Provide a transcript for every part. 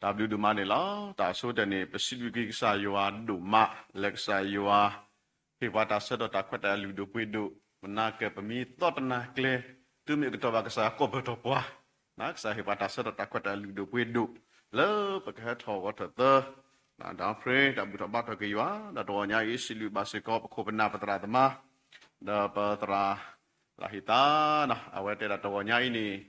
တၢ်ဘျုးဒိၣ်မးန့ၣ်လီၤ. တၢ်ဆိကတၢၢ်န့ၣ် ပစံးဘျုးက့ၤကစၢ်ယွၤဒိၣ်မး လၢကစၢ်ယွၤ ဟ့ၣ်ပှၤတၢ်ဆၢကတီၢ် တၢ်ခွဲးတၢ်ယာ်လုၢ်ဒိၣ်ပှ့ၤဒိၣ်, မနၤကဲပမ့ၢ်သီတနၤကျဲ, တုၤမ့ၢ်အကတီၢ်ဘၣ် ကစၢ်ယွၤကိးပၢၢ်ထီၣ်ပှၤ, ကစၢ်ဟ့ၣ်ပှၤတၢ်ဆၢကတီၢ် တၢ်ခွဲးတၢ်ယာ်လုၢ်ဒိၣ်ပှ့ၤဒိၣ်, လၢပကဟဲထီၣ်ဂီၤထီၣ်သၢ ဒီးဖရ့ တၢ်ဘူၣ်ထီၣ်ဘါထီၣ်က့ၤယွၤ, ဒီးတဂီၤညါအံၤ စံးဘျုးဘၣ်စ့ၢ်ကီး ပခိၣ်ပနၢ်ပသရၣ်သမါ, ဒီးပသရၣ်လၢဟ့ၣ်သါ, အဝဲတဲဒၣ်တဂီၤညါအံၤန့ၣ်,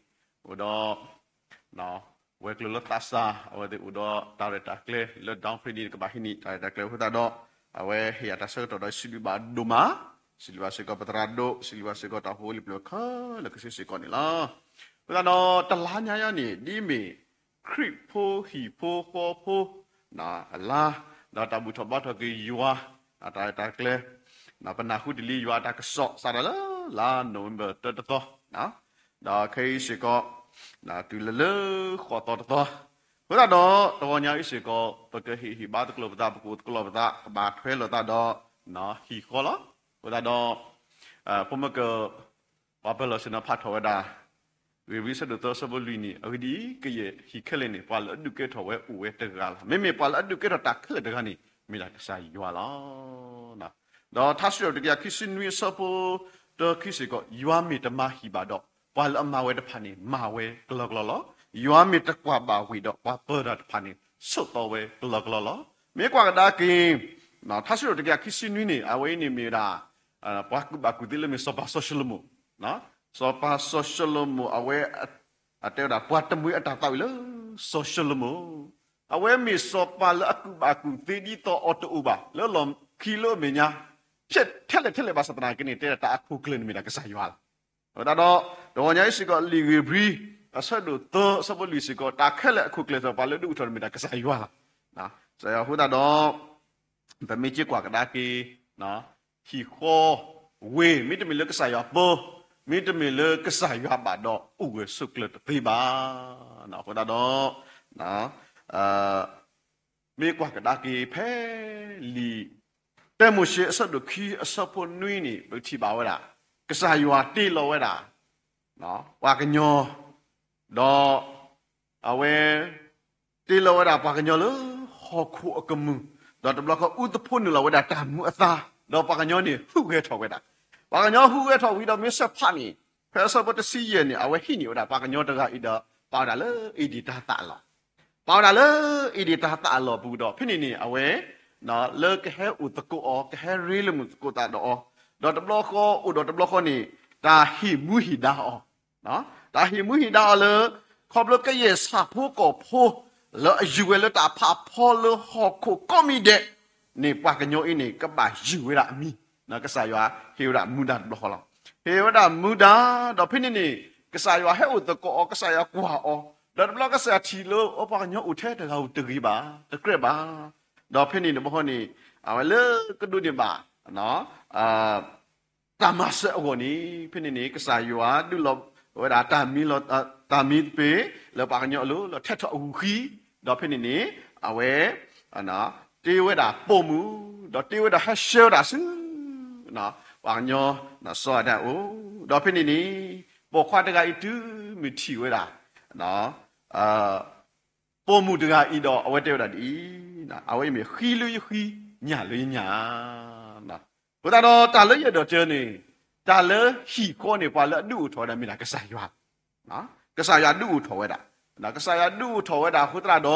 အိၣ်ဒီး ဝဲၤကျိၤလၢသးစၢ်, အဝဲသ့ၣ်အိၣ်ဒီးတၢ်ရဲၣ်တၢ်ကျဲၤလၢ ဒီဖရ့ဒံး ကဘၣ်ဟံးန့ၢ်တၢ်ရဲၣ်တၢ်ကျဲၤအဃိသတးဒီး, အဝဲဟ့ၣ်ယၤတၢ်ဆၢကတီၢ်ဒီး စံးဘျုးဘၣ်ဒိၣ်မး, စံးဘျုးဘၣ်စ့ၢ်ကီးပသရၣ်ဒိၣ်, စံးဘျုးဘၣ်စ့ၢ်ကီးတၢ်ဖိလံၤပျၢၤခဲလၢာ်ခဲဆ့စ့ၢ်ကီးန့ၣ်လီၤ. အဃိသတးဒီး တလါညါအံၤန့ၣ် ဒ်မ့ၢ် ခရံာ်ဖိဟံၣ်ဖိဃီဖိ အလါ, ဒီးတၢ်ဘူၣ်ထီၣ်ဘါထီၣ်က့ၤယွၤ, တၢ်ရဲၣ်တၢ်ကျဲၤ, ပနၢ်ဟူတ့ၢ်လံယွၤအတၢ်ကစီၣ် စးထီၣ်လၢလါနိၣ်ဝ့ဘၢၣ်တၢတသီ ဒီးခဲအံၤစ့ၢ်ကီး, တုၤလၢလၢဃိးသီတသီ, အဃိသတးဒီး တဂီၤညါအံၤစ့ၢ်ကီး ပကဟ့ၣ်ဟ့ၣ်ဘါသကိးလိာ်ပသး ပကအိၣ်သကိးလိာ်ပသး ကဘၣ်ထွဲလိာ်သးဒီး ဟံၣ်ဃီလီၤ. အဃိသတးဒီး ဖိမုၣ်က ပှၤပၢၤလီၢ်ဆ့ၣ်နီၤဖးထီၣ်ဝဲဒၣ် ဧ့ၤဘြံၤ အဆၢဒိၣ်သၢ အဆၢဖိလွံၢ်န့ၣ်, အဂ့ၢ်ဒ်အံၤ, ကယဲၢ်ဟံၣ်ခဲလၢာ်န့ၣ် ပှၤလၢအဒုးကဲထီၣ်ဝဲအိၣ်ဝဲတဂၤလီၤ. မ့မ့ၢ်ပှၤလၢအဒုးကဲထီၣ်တၢ်ခဲလၢာ်တဂၤန့ၣ် မ့ၢ်ဒၣ်ကစၢ်ယွၤလီၤ. ဒီးထါစံးထီၣ်ပတြၢၤ တကယၤခံဆံနွံ အဆၢဖိတၢ ခံစ့ၢ်ကီး, ယွၤမ့ၢ်တမၤဟံၣ်ဘၣ်ဒီး ပှၤလၢအမၤဝဲတဖၣ်န့ၣ် မၤဝဲကလီကလီလီၤ. ယွၤမ့ၢ်တကွၢ်ဘၣ်ဝ့ၢ်ဒီး ပှၤပၢၤတၢ်တဖၣ်န့ၣ် ဆိးသီဝဲကလီကလီလီၤ. မ့ၢ်ကွၢ်ကဒါက့ၤ ထါစံးထီၣ်ပတြၢၤ တကယၤခံဆံနွံန့ၣ်, အဝဲအံၤန့ၣ်မ့ၢ်ဝဲဒၣ် ပှၤကူၣ်ဘၣ်ကူၣ်သ့လၢမ့ၢ်စီၤပၤစီၤၡလိၤမိၣ်, စီၤပၤစီၤၡလိၤမိၣ် အဝဲ အတဲဝဲဒၣ် ပှၤတမှံၤအတၢ်သးဝံၣ်လၢစီၤၡလိၤမိၣ်, အဝဲမ့ၢ်စီၤပၤလၢအကူၣ်ဘၣ်ကူၣ်သ့ဒ်သိးအီၤတအိၣ်ဘၣ်, လၢလီၢ်ခံလၢအမဲာ်ညါ ဖျဲးထဲလဲၣ်ထဲလဲၣ်ဘၣ်ဆၣ်သနာ်က့န့ၣ် တဲဒၣ်တၢ်အခိၣ်ကျၢၢ်န့ၣ်မ့ၢ်ဒၣ်ကစၢ်ယွၤလီၤ. အဃိသတးဒီး တဂီၤညါအံၤစ့ၢ်ကီး လံာ်ဧ့ၤဘြံၤ အဆၢဒိၣ်သၢ အဆၢဖိလွံၢ်စ့ၢ်ကီး, တၢ်ခဲလၢာ်အခိၣ်ကျၢၢ်စ့ၢ်ကီး ပှၤလၢအဒုးအိၣ်ထီၣ်န့ၣ်မ့ၢ်ဒၣ်ကစၢ်ယွၤလီၤ. ကစၢ်ယွၤအဃိသတးဒီး ပမ့ၢ်က့ၤကွၢ်ကဒါက့ၤ ဟံၣ်ဃီဝ့ၢ် မ့တမ့ၢ်လၢကစၢ်ယွၤပၢ, မ့တမ့ၢ်လၢကစၢ်ယွၤဘၣ်ဒီး အိၣ်ဂၢၢ်ဆိးကျၢၤတသ့ဘၣ်. အဃိသတးဒီး မ့ၢ်ကွၢ်ကဒါက့ၤဖဲလံာ် တၢမိၤၡ့ အဆၢဒိၣ်ခံ အဆၢဖိနွံန့ၣ် ပထံၣ်ဘၣ်ဝဲဒၣ် ကစၢ်ယွၤတ့လီၤဝဲဒၣ် ပှၤကညီ, ဒီး အဝဲ တ့လီၤဝဲဒၣ်ပှၤကညီလၢဟီၣ်ခိၣ်အကမူၣ်, ဒီးတဘျီဃီအူသဖှိနုာ်လီၤဝဲဒၣ်တၢ်မူအသါ, ဒီးပှၤကညီန့ၣ်ဟူးဂဲၤထီၣ်ဝဲဒၣ်. ပှၤကညီဟူးဂဲၤထီၣ်ဝံၤဒီးမ့ၢ်ဆၢဖးန့ၣ်, ဖဲအဆၢဖိတဆံယဲၢ်န့ၣ် အဝဲဟံးန့ၢ်ဝဲဒၣ်ပှၤကညီတဂၤအံၤဒီး ပာ်ဝဲဒၣ်လၢအ့ဒ့ၣ်တၤသၣ်အလီၢ်, ပာ်ဝဲဒၣ်လၢအ့ဒ့ၣ်တၤသၣ်အလီၢ်ပူၤဒီး ဖဲန့ၣ်န့ၣ် အဝဲ လၢကဟဲအိၣ်သကိးအီၤ ကဟဲရ့လိာ်မုာ်သကိးသးဒီးအီၤ, ဒီးတဘျီဃီအိၣ်ဒီးတဘျီဃီန့ၣ် တၢ်ဟ့ၣ်မူဟ့ၣ်ဒါအီၤ, တၢ်ဟ့ၣ်မူဟ့ၣ်ဒါအီၤလၢ ခီဖျိကယဲၢ်ဆၣ်ဖိကီၢ်ဖိ လၢအယူၤဝဲလၢတၢ်ဖးဖီလၢဟီၣ်ခိၣ်ကိးမံၤဒဲးန့ၣ် ပှၤကညီအံၤန့ၣ် ကဘၣ်ယူၤဝဲဒၣ်အမံၤ, ကစၢ်ယွၤဟ့ၣ်ဝဲဒၣ်မူဒါတဘျီဃီလီၤ. ဟ့ၣ်ဝဲဒၣ်မူဒါ, ဒီးဖဲန့ၣ်န့ၣ် ကစၢ်ယွၤဟဲအိၣ်သကိးအီၤ, ကစၢ်ယွၤကွၢ်အီၤ, ဒီးတဘျီကစၢ်ယွၤထံၣ်လၢ အိ ပှၤကညီအိၣ်ထဲတဂၤဧိၤတဂ့ၤဘၣ်, တကြၢးဘၣ်. ဒီးဖဲန့ၣ်တဘျီဃီန့ၣ် အဝဲလၢကဒိးန့ၢ်ဘၣ် တၢ်မၤစၢၤအဂီၢ်န့ၣ် ဖဲန့ၣ်န့ၣ် ကစၢ်ယွၤဒုးလီၤဝဲဒၣ်တၢ်မံ, တၢ်မံသပ့ၤ လၢပှၤကညီအလိၤ လၢထဲးထီၣ်အဂုၤအဃံ, ဒီးဖဲန့ၣ်န့ၣ် အဝဲ တ့ဝဲဒၣ်ပိာ်မုၣ်, ဒီးတ့ဝဲဒၣ်ဟဲဆှၢဝဲဒၣ်ဆူ ပှၤကညီစီၤအၤဒၣ်အအိၣ်, ဒီးဖဲန့ၣ်န့ၣ် ပိာ်ခွါတဂၤအံၤတုၤမ့ၢ်ထံၣ်ဝဲဒၣ် ပိာ်မုၣ်တဂၤအံၤဒီး အဝဲတဲဝဲဒၣ်ဒ်အံၤ, အဝဲအံၤမ့ၢ်ဃံလၢယဃံ, ညၣ်လၢယညၣ်. အဃိသတးဒီးတၢ်လၢယအဲၣ်ဒိးတဲန့ၣ်, တၢ်လၢဟံၣ်ဃီန့ၣ် ပှၤလၢအဒုးအိၣ်ထီၣ်ဝဲဒၣ်မ့ၢ်ဒၣ်ကစၢ်ယွၤ, ကစၢ်ယွၤဒုးအိၣ်ထီၣ်ဝဲဒၣ်, ကစၢ်ယွၤဒုးအိၣ်ထီၣ်ဝဲဒၣ်အဃိသတးဒီး တ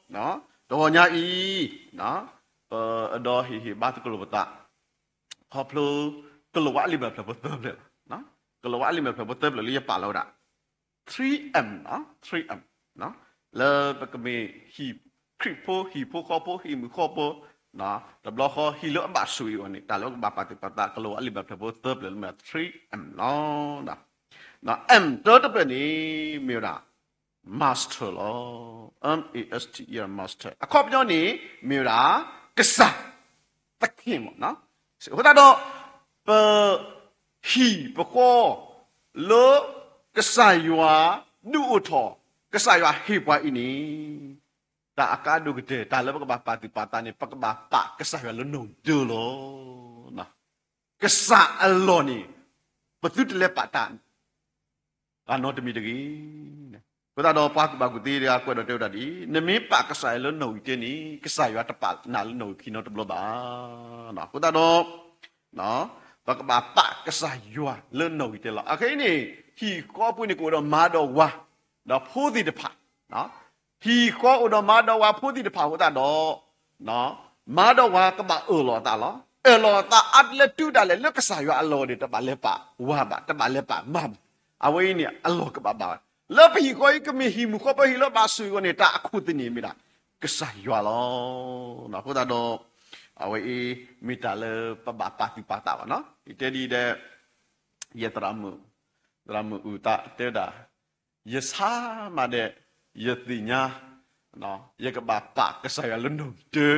ဂီၤညါအံၤ ပအဲၣ်ဒိးဟ့ၣ်ဟ့ၣ်ဘါသကိးလိာ်ပသး ခီဖျိ ကလံးဝါအလံာ်မဲာ်ဖျၢၣ်ဖိသၢဖျၢၣ်, ကလံးဝါအလံာ်မဲာ်ဖျၢၣ်ဖိသၢဖျၢၣ်လၢယပာ်လီၤဝဲဒၣ် three M, three M, လၢပကမ့ၢ်ဟံၣ်ခရံာ်ဖိ ဟံၣ်ဖိဃီဖိ ဟံၣ်မုၣ်ဃီဖိ, တဘျီဃီဟံၣ်လၢအဘၣ်ဆိၣ်ဂ့ၤအဂီၢ်န့ၣ် တၢ်လၢပကဘၣ်ပာ်သူၣ်ပာ်သး ကလံးဝါအလံာ်မဲာ်ဖျၢၣ်ဖိသၢဖျၢၣ်လၢမ့ၢ် three M လီၤ. M တၢတဖျၢၣ်န့ၣ် မ့ၢ်ဝဲဒၣ် master လီၤ. M A S T E R, master အခီပညီန့ၣ် မ့ၢ်ဝဲဒၣ် ကစၢ် သခင်မ့ၢ်, အဃိသတးဒီး ပ ဟံၣ်ပဃီ လၢ ကစၢ်ယွၤ ဒုးအိၣ်ထီၣ် ကစၢ်ယွၤဟ့ၣ်ပှၤအံၤန့ၣ် တၢ်အကါဒိၣ်ကတၢၢ် တၢ်လၢပကဘၣ်ပာ်သူၣ်ပာ်သးန့ၣ် ပကဘၣ်ပာ်ကစၢ်ယွၤလၢနီၣ်ဒၢလီၤ. ကစၢ်အလီၢ်န့ၣ် ပသုတလဲၤပာ်တၢ် ပှၤနီတမံၤတဂ့ၤ. အဃိသတးဒီးပှၤကူၣ်ဘၣ်ကူၣ်သ့တဂၤကွဲးဒီးတဲဝဲဒၣ်ဒ်အံၤ, နမ့ၢ်ပာ်ကစၢ်ယွၤလၢနီၣ်ဂံၢ်တၢန့ၣ် ကစၢ်ယွၤတပာ်နၤလၢနီၣ်ဂံၢ်ခံနီတဘျီဘၣ်. အဃိသတးဒီး ပကဘၣ်ပာ်ကစၢ်ယွၤလၢနီၣ်ဂံၢ်တၢလီၤ. အခဲအံၤန့ၣ် ဟံၣ်ဃီပူၤန့ၣ်ကအိၣ်ဒီးမါဒီးဝၤ ဒီးဖိသ့ၣ်တဖၣ်, ဟံၣ်ဃီအိၣ်ဒီးမါဒီးဝၤဖိသ့ၣ်တဖၣ်အဃိသတးဒီး မါဒီးဝၤကဘၣ်အၢၣ်လီၤအသးလီၤ. အၢၣ်လီၤအသးအါတလၢတုၤဒၣ်လဲာ်လၢကစၢ်ယွၤအလီၢ်န့ၣ် တဘၣ်လဲၤပာ်ဝၤဘၣ်, တဘၣ်လဲၤပာ်မါဘၣ်. အဝဲအံၤန့ၣ်အလီၢ်ကဘၣ်ဘၣ်ဝဲ, လၢပဟံၣ်ဃီအံၤကမ့ၢ်ဟံၣ်မုၣ်ဃီပဟံၣ်လၢဘၣ်ဆိၣ်ဂ့ၤအီၤန့ၣ် တၢ်အခိၣ်သ့ၣ်န့ၣ်မ့ၢ်ဒၣ် ကစၢ်ယွၤလီၤ. အဃိသတးဒီး အဝဲအံၤမ့ၢ်တၢ်လၢပဘၣ်ပာ်သူၣ်ပာ်သးဘၣ်နီၤ. ယတဲဒ်အံၤဒီး ယသရၣ်မုၣ်, သရၣ်မုၣ်အုၣ်သးတဲဝဲဒၣ်, ယဆါမးဒီး ယသ့ၣ်ညါ ယကဘၣ်ပာ်ကစၢ်ယွၤလၢနီၣ်ဂံၢ်တၢ,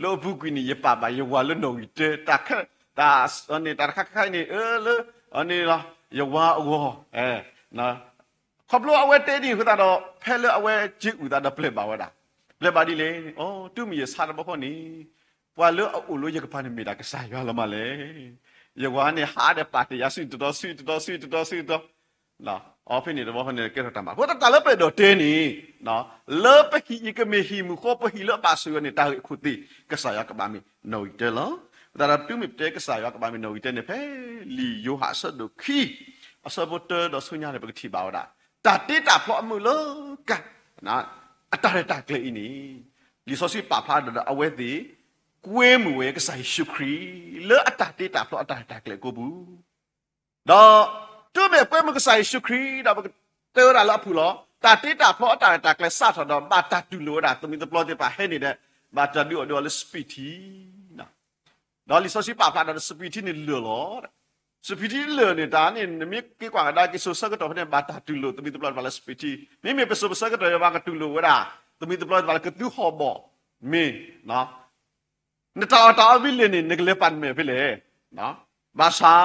လၢအပူၤကွံာ်န့ၣ် ယပာ်ဘၣ်ယဝၤလၢနီၣ်ဂံၢ်တၢ, တၢ်ခဲ, တၢ်, တၢ်တခါခါန့ၣ် အၢလၢ အန့ၣ်လီၤ ယဝၤအဂီၢ်, ခီဖျိအဝဲတဲဒ်န့ၣ်အဃိသတးဒီး ဖဲလၢအဝဲက့ၤအုၣ်သးဒီးပျဲၢ်ဘၣ်ဝဲဒၣ်, ပျဲၢ်ဘၣ်ဒ်လဲၣ်, အိ တုၤမ့ၢ်ယဆါတဘျီဃီန့ၣ် ပှၤလၢအအိၣ်လၢယကပၤန့ၣ်မ့ၢ်ဒၣ်ကစၢ်ယွၤလီၤမးလဲၣ်. ယဝၤန့ၣ်ဟးဒီးပာ်တ့ၢ်ယၤဆူတတီၤဆူတတီၤဆူတတီၤဆူတတီၤ, အဖဲန့ၣ်တဘျီဃီန့ၣ်ကဲထီၣ်တၢ်မၤ, အဃိသတးလၢပအဲၣ်ဒိးတဲန့ၣ် လၢပဟံၣ်အံၤကမ့ၢ်ဟံၣ်မုၣ်ဃီပဟံၣ်လၢအဘၣ်ဆိၣ်ဂ့ၤအီၤန့ၣ် တၢ်ဂ့ၢ်အခိၣ်သ့ၣ် ကစၢ်ယွၤကဘၣ်မ့ၢ်နီၣ်ဂံၢ်တၢလီၤ. အဃိသတးဒီးတုၤမ့ၢ်ပတဲကစၢ်ယွၤကဘၣ်မ့ၢ်နီၣ်ဂံၢ်တၢန့ၣ် ဖဲလံာ်ယိၤဟၣ်အဆၢဒိၣ်ခံ အဆၢဖိတၢဒီးဆူညါန့ၣ် ပကထံၣ်ဘၣ်ဝဲဒၣ် တၢ်တ့တၢ်ဖျီအမုာ်လၢက အတၢ်ရဲၣ်တၢ်ကျဲၤအံၤန့ၣ် လံာ်စီဆှံပာ်ဖျါဒီးအဝဲသ့ၣ် ကွဲမုာ်ဝဲကစၢ်ယ့ၣ်ၡူးခရံာ် လၢအတၢ်တ့တၢ်ဖျီအတၢ်ရဲၣ်တၢ်ကျဲၤအကိပူၤ, ဒီးတုၤမ့ၢ်ကွဲမုာ်ကစၢ်ယ့ၣ်ၡူးခရံာ်ဒီးပကတဲဝဲဒၣ်လၢအဖုၣ်လီၤ. တၢ်တ့တၢ်ဖျီအတၢ်ရဲၣ်တၢ်ကျဲၤစးထီၣ်ဒီး ဘၣ်တၢ်တူၢ်လိာ်ဝဲဒၣ်သမံသပျီသ့ၣ်တဖၣ်ဟဲန့ၣ်ဒီး ဘၣ်တၢ်ဒုးအီၣ်ဒုးအီလၢစပံးထံ ဒီးလံာ်စီဆှံပာ်ဖျါဒီး စပံးထံန့ၣ်လၢာ်လီၤ. စပံးထံလၢာ်န့ၣ် တၢ်န့ၣ် နမ့ၢ်က့ၤကွၢ်ကဒါက့ၤစိၤဆၢကတီၢ်ဖဲန့ၣ် ဘၣ်တၢ်တူၢ်လိာ်သမံသပျီသ့ၣ်တဖၣ်လၢစပံးထံ, မ့မ့ၢ်ပစိၤပဆၢကတီၢ်ယဘၣ်ကတူၢ်လိာ်ဝဲဒၣ် သမံသပျီသ့ၣ်တဖၣ်လၢကသူဟီၣ်ဘီၣ်, မ့ၢ် နတၢ်အီၣ်တၢ်အီဝံၤလၢာ်န့ၣ် နကလဲၤပာ်နမဲာ်ဖဲလဲၣ်. ဘၣ်ဆၣ်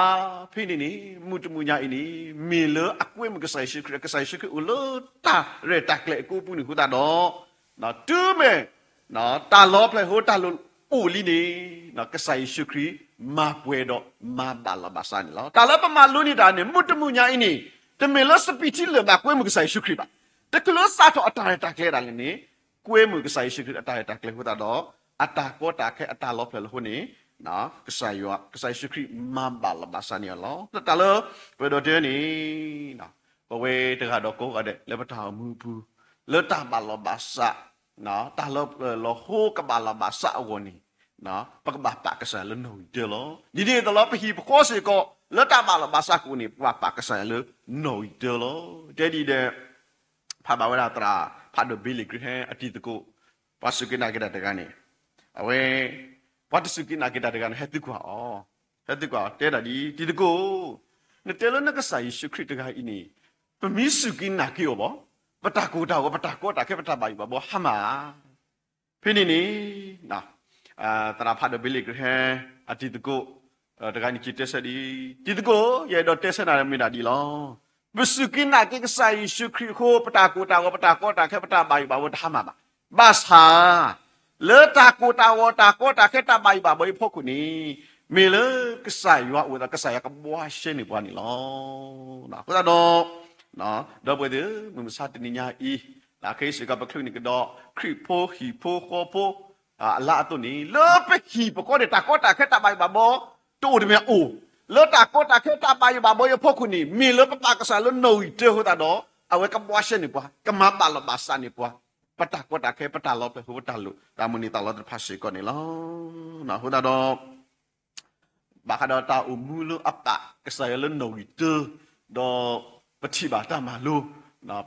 ဖဲန့ၣ်န့ၣ် မုၢ်တမုၢ်ညါအံၤန့ၣ် မ့ၢ်လၢအကွဲမုာ်ကစၢ်ယ့ၣ်ၡူးခရံာ်, ကစၢ်ယ့ၣ်ၡူးခရံာ်အိၣ်လၢတၢ်ရဲၣ်တၢ်ကျဲၤအကိပူၤန့ၣ်အဃိသတးဒီး တုၤမ့ၢ် တၢ်လီၤဖျဲၣ်ဖိတၢ်လိၣ်အိၣ်လံန့ၣ် ကစၢ်ယ့ၣ်ၡူးခရံာ်မၤပှဲၤဒီးမၤဘၣ်လီၤဘၣ်စးန့ၣ်လီၤ. တၢ်လၢပမၤလိန့ၢ်တၢ်န့ၣ် မုၢ်တမုၢ်ညါအံၤန့ၣ် တမ့ၢ်လၢစပံးထံလၢာ်ဘၣ်ကွဲမုာ်ကစၢ်ယ့ၣ်ၡူးခရံာ်ဘၣ်. တချုးလၢစးထီၣ်အတၢ်ရဲၣ်တၢ်ကျဲၤဒၣ်လဲာ်န့ၣ် ကွဲမုာ်ကစၢ်ယ့ၣ်ၡူးခရံာ်အတၢ်ရဲၣ်တၢ်ကျဲၤအဃိသတးဒီး အတၢ်ကီတၢ်ခဲအတၢ်လီၤဖျဲၣ်လၢအဃိန့ၣ် ကစၢ်ယွၤ, ကစၢ်ယ့ၣ်ၡူးခရံာ်မၤဘၣ်လီၤဘၣ်စးန့ၣ်လီၤ. တၢ်လၢပအဲၣ်ဒိးတဲန့ၣ် ပဝဲတဂၤဒီးကိးဂၤဒဲး လၢပတၢ်အိၣ်မူအပူၤ လၢတၢ်ဘၣ်လီၤဘၣ်စး, တၢ်လၢလီၤဟိကဘၣ်လီၤဘၣ်စးအဂီၢ်န့ၣ် ပကဘၣ်ပာ်ကစၢ်ယွၤလၢနီၣ်ဂံၢ်တၢလီၤ. ဒ်န့ၣ်အသိးလီၤ ပဟံၣ်ပဃီစ့ၢ်ကီး လၢတၢ်ဘၣ်လီၤဘၣ်စးကအိၣ်န့ၣ် ပဘၣ်ပာ်ကစၢ်ယွၤလၢနီၣ်ဂံၢ်တၢလီၤ. တဲဒ်အံၤဒီး ဖးဘၣ်ဝဲဒၣ်သရၣ်ဖးဒိၣ် Billy Graham အတံၤသကိး, ပှၤစူၢ်က့ၤနာ်က့ၤတၢ်တဂၤန့ၣ်, အဝဲ ပှၤတစူၢ်က့ၤနာ်က့ၤတၢ်တဂၤန့ၣ် ဟဲသံကွၢ်အီၤ, ဟဲသံကွၢ်အီၤ တဲဒၣ်ဒ်အံၤ, တံၤသကိး, နတဲလၢနကစၢ်ယ့ၣ်ၡူးခရံာ်တဂၤအံၤန့ၣ် ပမ့ၢ်စူၢ်က့ၤနာ်က့ၤအီၤဘၣ်, ပတၢ်ကိၢ်တၢ်ဂီၤ ပတၢ်ကီတၢ်ခဲ ပတၢ်ဘၣ်ယိၣ်ဘၣ်ဘီဟါမၢ်ဧါ. ဖဲန့ၣ်န့ၣ် သရၣ်ဖးဒိၣ် Billy Graham အတံၤသကိး တဂၤန့ၣ်စံးတဲဆၢဒ်အံၤ, တံၤသကိး, ယအဲၣ်ဒိးတဲဆၢနၤမ့ၢ်ဒၣ်ဒ်အံၤလီၤ. ပစူၢ်က့ၤနာ်က့ၤကစၢ်ယ့ၣ်ၡူးခရံာ်အဃိ ပတၢ်ကိၢ်တၢ်ဂီၤ ပတၢ်ကီတၢ်ခဲ ပတၢ်ဘၣ်ယိၣ်ဘၣ်ဘီတဟါမၢ်ဘၣ်. ဘၣ်ဆၣ် လၢတၢ်ကိၢ်တၢ်ဂီၤ တၢ်ကီတၢ်ခဲ တၢ်ဘၣ်ယိၣ်ဘၣ်ဘီအံၤအဖီခိၣ်န့ၣ် မ့ၢ်လၢကစၢ်ယွၤအိၣ်ဒီး ကစၢ်ယွၤကဘှါရှဲန့ၢ်ပှၤန့ၣ်လီၤ. အဃိသတးဒီး ဒီပုၢ်ဝဲၢ်သ့ၣ်ဧၢ, မုၢ်မဆါတနံၤညါအံၤ လၢခဲအံၤစ့ၢ်ကီး ပချုးန့ၢ်ကဒီး ခရံာ်ဖိဟံၣ်ဖိဃီဖိ အလါအသိးန့ၣ် လၢပဟံၣ်ပဃီန့ၣ် တၢ်ကီတၢ်ခဲတၢ်ဘၣ်ယိၣ်ဘၣ်ဘီ တအိၣ်တမံၤအိၣ်, လၢတၢ်ကီတၢ်ခဲတၢ်ဘၣ်ယိၣ်ဘၣ်ဘီအံၤအဖီခိၣ်န့ၣ် မ့ၢ်လၢပပာ်ကစၢ်လၢနီၣ်ဂံၢ်တၢအဃိသတးဒီး အဝဲကဘှါရှဲန့ၢ်ပှၤ, ကမၤဘၣ်လီၤဘၣ်စးန့ၢ်ပှၤ, ပတၢ်ကီတၢ်ခဲ ပတၢ်လီၤဖျဲၣ်ဖိ ပတၢ်လိၣ် တၢ်မုၢ်န့ၢ်သးလီၤသ့ၣ်တဖၣ်စ့ၢ်ကီးန့ၣ်လီၤ. အဃိသတးဒီး ဘၣ်ဃးဒီးတၢ်အိၣ်မူလၢအပာ်ကစၢ်ယွၤလၢနီၣ်ဂံၢ်တၢ, ဒီးပထံၣ်ဘၣ်တၢ်မၤလိ,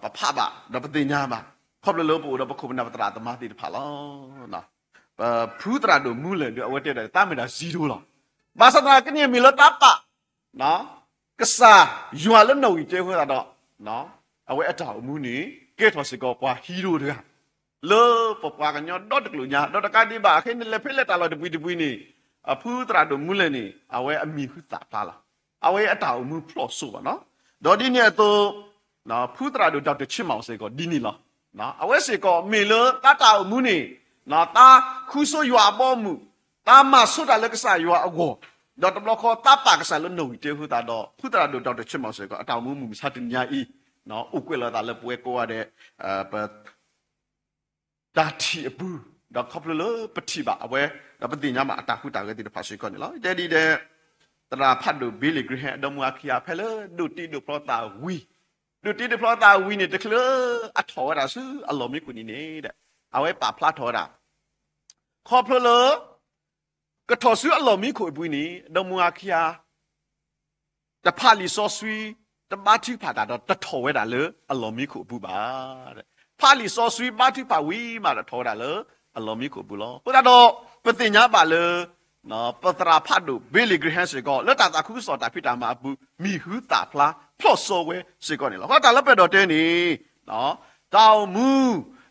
ပဖးဘၣ် ဒီးပသ့ၣ်ညါဘၣ်, ခီဖျိလၢပအိၣ်ဒီးပခိၣ်ပနၢ်ပသရၣ်သမါသ့ၣ်တဖၣ်လီၤ. ပဖုသရၣ်ဒိၣ်မူလဲၣ်ဒီး အဝဲတဲဒၣ် တၢ်မ့ၢ်ဒၣ် zero လီၤ. ဘၣ်ဆၣ်သနာ်က့န့ၣ် မ့ၢ်လၢတၢ်ပာ် ကစၢ်ယွၤလၢနီၣ်ဂံၢ်တၢအဃိသတးဒီး အဝဲအတၢ်အိၣ်မူန့ၣ် ကဲထီၣ်စ့ၢ်ကီးပှၤ hero တဂၤ လၢပပှၤကညီဒီတကလုာ်ညါ, ဒီးတကးဒံးဘၣ် အခဲအံၤန့ၣ် လဲၤဖဲလဲၣ်တၢ်လီၢ်တပှံၤတပှံၤန့ၣ် အဖုသရၣ်ဒိၣ်မူလဲၣ်န့ၣ် အဝဲအမံၤဟူသၣ်ဖျါလီၤ. အဝဲအတၢ်အိၣ်မူဖျိၣ်စိဘၣ်နီၤ. ဒီးဒ်န့ၣ်အသိး ဖုသရၣ်ဒိၣ် Doctor ဆ့မီၣ်စ့ၢ်ကီးဒ်န့ၣ်လီၤ. အဝဲစ့ၢ်ကီးမ့ၢ်လၢတၢ်တၢ်အိၣ်မူန့ၣ် တၢ်ဃုဆိယွၤအဘီအမုၢ်, တၢ်မၤဆိတၢ်လၢကစၢ်ယွၤအဂီၢ်, ဒီးတဘျီဃီတၢ်ပာ်ကစၢ်လၢနီၣ်ဂံၢ်တၢအဃိသတးဒီး ဖုသရၣ်ဒိၣ် Doctor ဆ့မီၣ်စ့ၢ်ကီး အတၢ်အိၣ်မူမုၢ်မဆါတနံၤညါအံၤ အိၣ်ကွဲးလီၤသးလၢပဝဲကိးဂၤဒဲး ပ တၢ်ထံၣ်အပူၤ, ဒီးခီဖျိလၢပထံၣ်ဘၣ်အဝဲ ဒီးပသ့ၣ်ညါဘၣ်အတၢ်ဟူးတၢ်ဂဲၤသ့ၣ်တဖၣ်စ့ၢ်ကီးန့ၣ်လီၤ. တဲဒ်ဒီး သရၣ်ဖးဒိၣ် Billy Graham အဒီမါဝၤခံဂၤ ဖဲလၢဒိးတ့ဒိးဖျီသးဝံၤ, ဒိးတ့ဒိးဖျီသးဝံၤန့ၣ် တချုးလၢအထီၣ်ဝဲဒၣ်ဆူအလီၢ်မံခိၣ်န့ၣ်န့ၣ် အဝဲပာ်ဖျါထီၣ်ဝဲဒၣ် ခီဖျိလၢ ကထီၣ်ဆူအလီၢ်မံခိၣ်အပူၤန့ၣ် အဒီမါဝၤခံဂၤ တဖးလံာ်စီဆှံ, တဘါထုကဖၣ်တၢ်ဒီး တထီၣ်ဝဲဒၣ်လၢအလီၢ်မံခိၣ်အပူၤဘၣ်. ဖးလံာ်စီဆှံ ဘါထုကဖၣ်ဝံၤမးဒီး ထီၣ်ဝဲဒၣ်လၢအလီၢ်မံခိၣ်အပူၤလီၤ. အဃိသတးဒီး ပသ့ၣ်ညါဘၣ်လၢ ပသရၣ်ဖးဒိၣ် Billy Graham စ့ၢ်ကီး လၢတၢ်သးခုကစီၣ်တၢ်ဖံးတၢ်မၤအပူၤ မံၤဟူသၣ်ဖျါဖျီၣ်စီဝဲစ့ၢ်ကီးန့ၣ်လီၤ. အဃိသတးလၢပအဲၣ်ဒိးတဲန့ၣ် တၢ်အိၣ်မူ